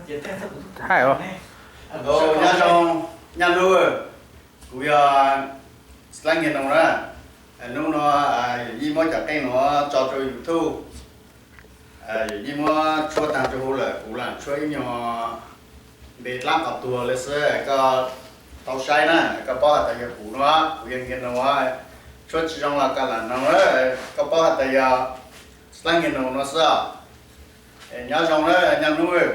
Hais os. Nyob zoo, Nyaj Nuj, kuv yog Slash Nkiag Noog na. Hnub no yawm yij muab cov qeej nuav tso rau YouTube. Yawm yij muab tshuab taag rua huv lawm, kuv lam tshuab ib nyuag npe dlaab qhov tuag le xwb, koj tau saib na, koj paub has tas yog kuv no, kuv yog Nkiag Noog. Tshuab tsi zoo los koj lam noog, koj paub has tas yog Slash Nkiag Noog no xwb os. Nyob zoo na Nyaj Nuj.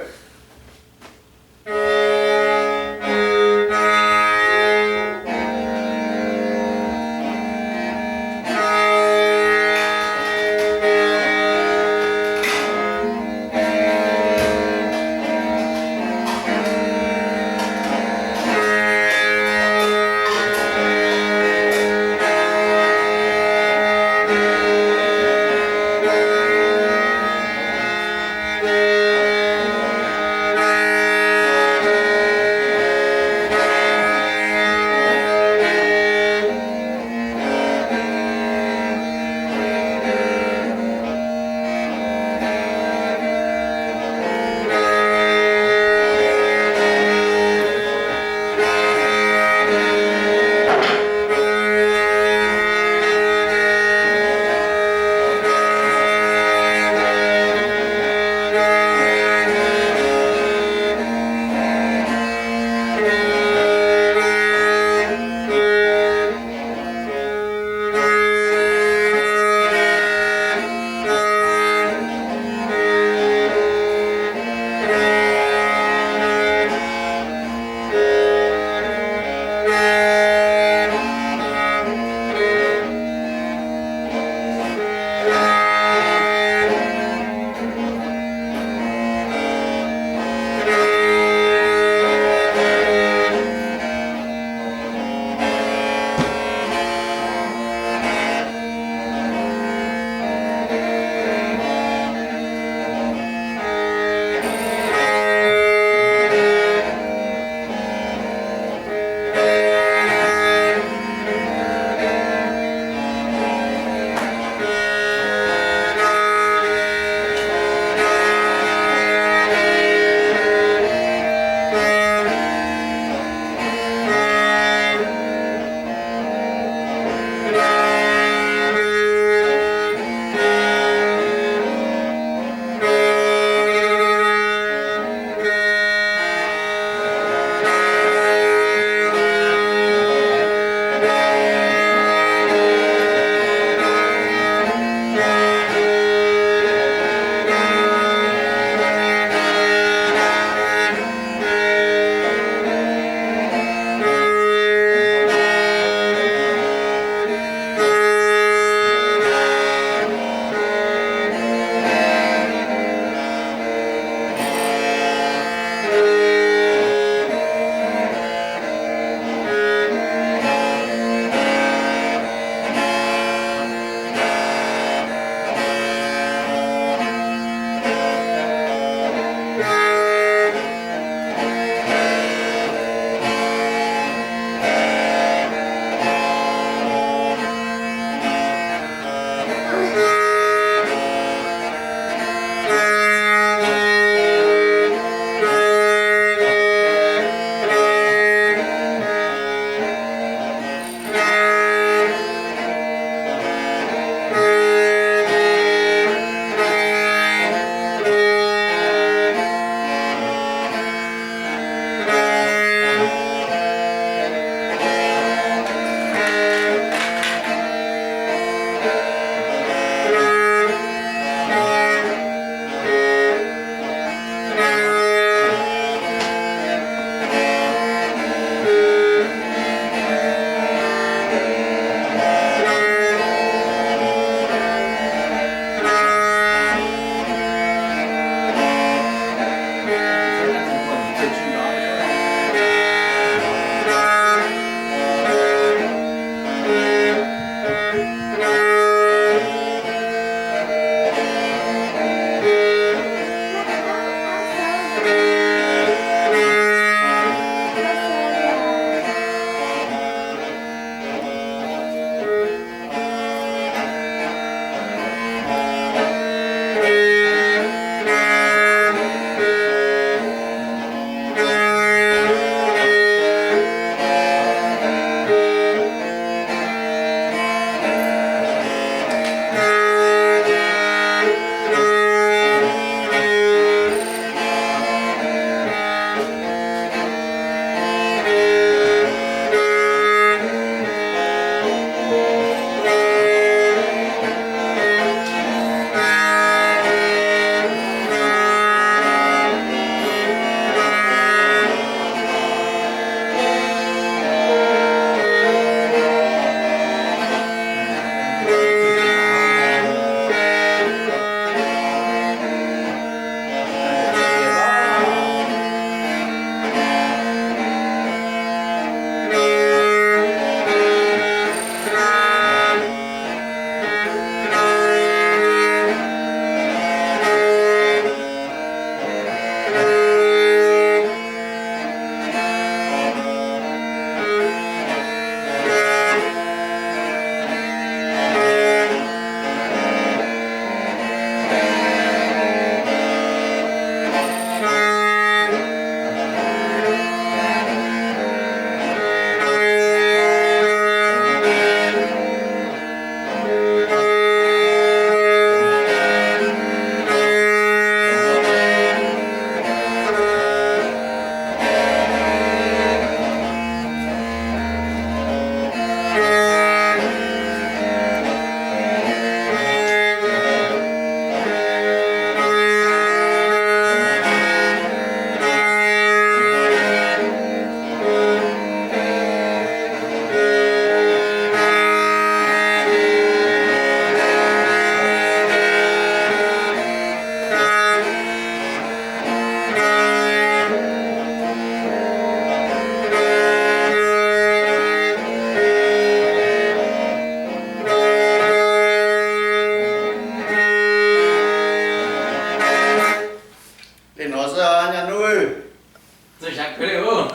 Sab kawg li.